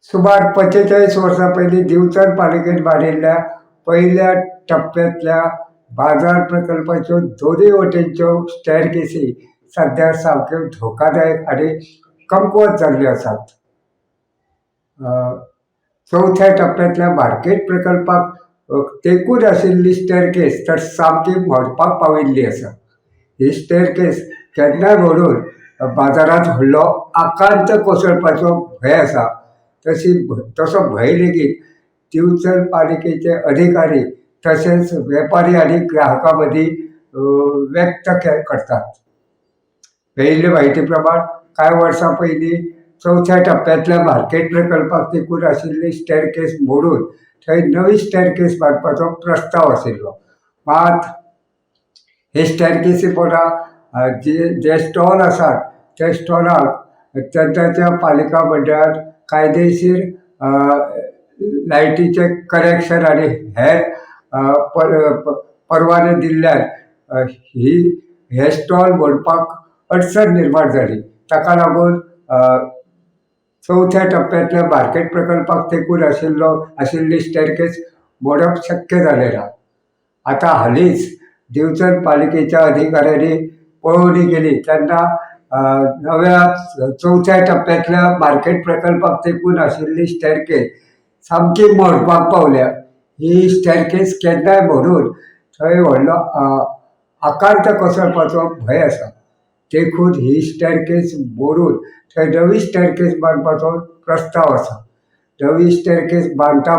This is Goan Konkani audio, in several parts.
सुमार 45 वर्सां पयलीं दिवचल पालिकेन बांदिल्ल्या पयल्या टप्प्यांतल्या बाजार प्रकल्पाच्यो दोनूय वटेनच्यो स्टॅरकेसी सद्या सामक्यो धोकादायक आनी कमकुवत जाल्ल्यो आसात. चवथ्या टप्प्यांतल्या मार्केट प्रकल्पाक तेंकून आशिल्ली स्टॅरकेस तर सामकी मोडपाक पाविल्ली आसा. ही स्टॅरकेस केन्नाय मोडून बाजारांत व्हडलो आकांत कोसळपाचो भंय आसा. तशी तसो भंय लेगीत दिवचल पालिकेचे अधिकारी तशेंच वेपारी आनी ग्राहकां मदीं व्यक्त करतात. मेळिल्ले म्हायती प्रमाण कांय वर्सां पयलीं चवथ्या टप्प्यांतल्या मार्केट प्रकल्पाक तेंकून आशिल्ली स्टॅरकेस मोडून थंय नवी स्टॅरकेस बांदपाचो प्रस्ताव आशिल्लो. मात हे स्टॅरकेसी पोंदा जे जे स्टॉल आसात त्या स्टॉलाक तेन्नाच्या पालिका मंडळान कायदेशीर लायटीचें कनेक्शन आनी हेर परवाने दिल्ल्यान ही हे स्टॉल मोडपाक अडचण निर्माण जाली. ताका लागून चवथ्या टप्प्यांतल्या मार्केट प्रकल्पाक तेंकून आशिल्ली स्टॅरकेस मोडप शक्य जालें ना. आतां हालींच दिवचल पालिकेच्या अधिकाऱ्यांनी पळोवणी केली तेन्ना नव्या चवथ्या टप्प्यांतल्या मार्केट प्रकल्पाक तेंकून आशिल्ली स्टॅरकेस सामकी मोडपाक पावल्या. ही स्टॅरकेस केन्नाय मोडून थंय व्हडलो आकांत कोसळपाचो भंय आसा. देखून ही स्टॅरकेस मोडून थंय नवी स्टॅरकेस बांदपाचो प्रस्ताव आसा. नवी स्टॅरकेस बांदता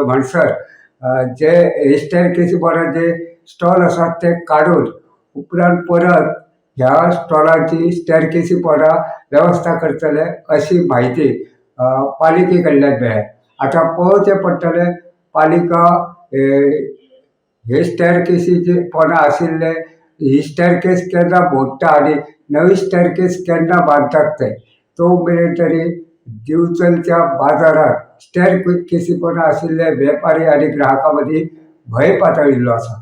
म्हणसर जे हे स्टॅरकेसी पोंदा जे स्टॉल आसात ते काडून उपरांत परत ह्या स्टॉलाची स्टॅरकेसी पोंदा वेवस्था करतले अशी म्हायती पालिके कडल्यान मेळ्ळ्या. आतां पळोवचें पडटलें पालिका हे स्टॅरकेसीचे पोंदा आशिल्ले ही स्टॅरकेस केन्ना मोडटा आनी नवी स्टॅरकेस केन्ना बांदतात ते. तो मेरेन तरी दिवचलच्या बाजारांत स्टॅरकेसी पोंदा आशिल्ले वेपारी आनी ग्राहकां मदीं भंय पातळिल्लो आसा.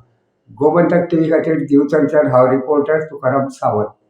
गोमंतक टीव्ही खातीर दिवचलच्यान हांव रिपोर्टर तुकाराम सावंत.